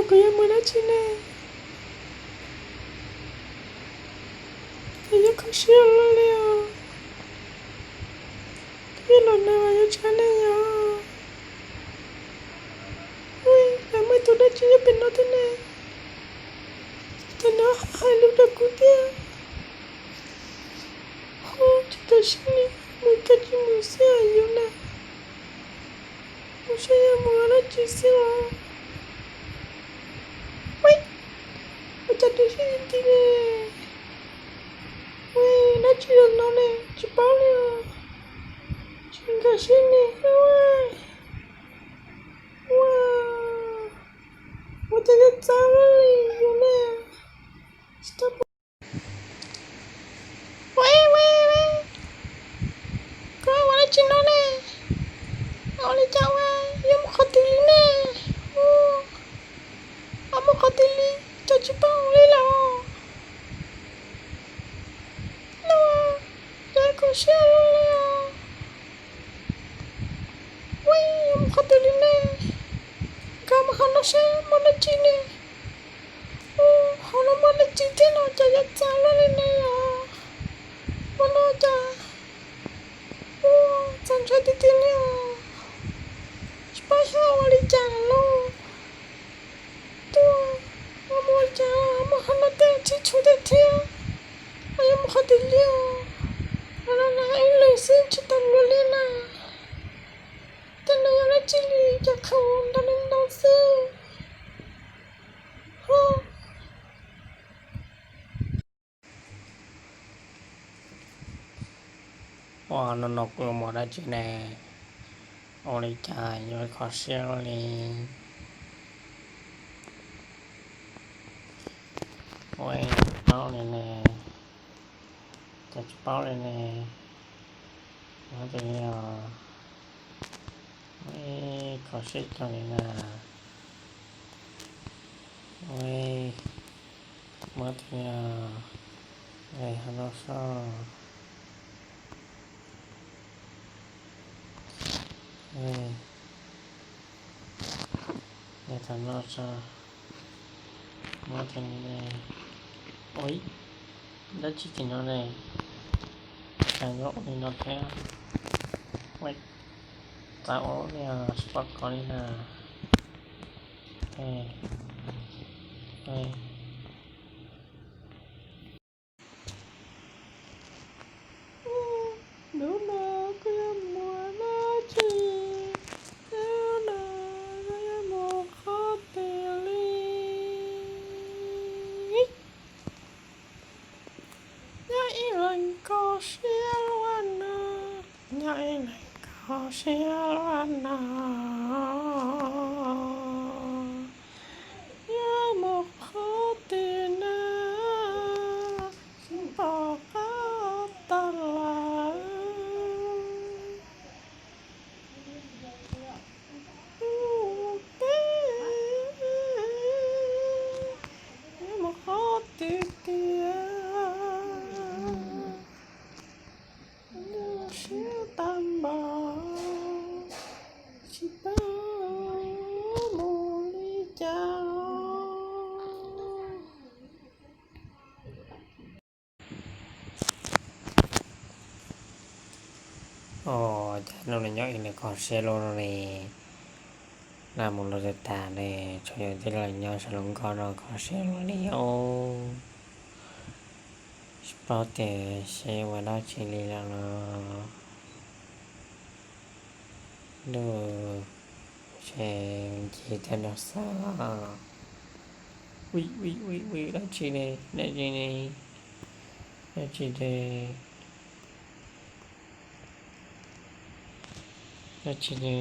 Kuv yuav mus dab tsi ne? Kuv yuav kho siab luaj li os. Kuv yuav los nag mas yuav tshav ne yog. Ua, lawv muaj tus dab tsi nyob pem no thiab ne? Tus no hais lus rau kuv thiab. Ho tsis kawm siab li, mus kawg tsis mus xwb yus na. Mus saib yog mus dab tsi xwb los. Ua, ua cas tu siab ti ti ne? Ua, dab tsi los no ne, tsis paub li os. Tsis nkag siab li. Ua, ua cas yuav txav li yus ne. Ua, ua, ua, koj ua dab tsi no ne? Ua li cas ua, yuav mus qhov twg li ne? Ua, ua mus qhov twg li, cas tsis paub li lawm? No, cas kho siab luaj li os. Ua, yuav mus qhov twg li ne? Nkag mus hauv no seb muaj dab tsi ne. Ua, hauv no muaj dab tsi thiab no cas yuav txav luaj li ne os. Ua no cas, ua, txaus ntshai tiag tiag li os. Tsis paub xyov ua li cas lawm lauj. Tuaj, ua mus ua cas muaj qhov no tej txhij txhua tiag thiab. Ua yuav mus qhov twg li os. Los no na ib leeg xwb tsis tau luag li na. Tej no yog dab tsi li cas khaus ntau li ntau xwb. Ho. Ua, no no kuv mus dab tsi ne? Ua li cas yuav kho siab li? Ua, tsis paub li ne. Cas tsis paub li ne. Ua, kho siab kawg li na. Ua, muab tus, ua, ho no so. Ua, thaum no so. Muab tus, ua, dab tsi tim no ne. Cas yuav ua li no thiab. Ua, txav ua li os, tsis pom kov li na. Hnub no koj yuav mus dab tsi? Hnub no koj yuav mus qhov twg li? Nyob ib leeg kho siab luaj no, nyob ib leeg kho siab luaj no, yuav mus qhov twg na, tsis pom qab tag lawm. Ub, yuav mus qhov twg tiag, nyuaj siab tag npaum, tsis paub mus li cas. Os, cas hnub no nyob ib leeg kho siab luaj no ne. Nag mus los tag tag ne, tsuas yog tib leeg nyob saum lub nkoj no kho siab luaj li os. Tsis paub tias seb ua dab tsi li lawm los. Ntuj, ntshe ncig tag nrho xwb. Ui, ui, ui, ui, dab tsi ne, dab tsi ne, dab tsi ne, dab tsi ne.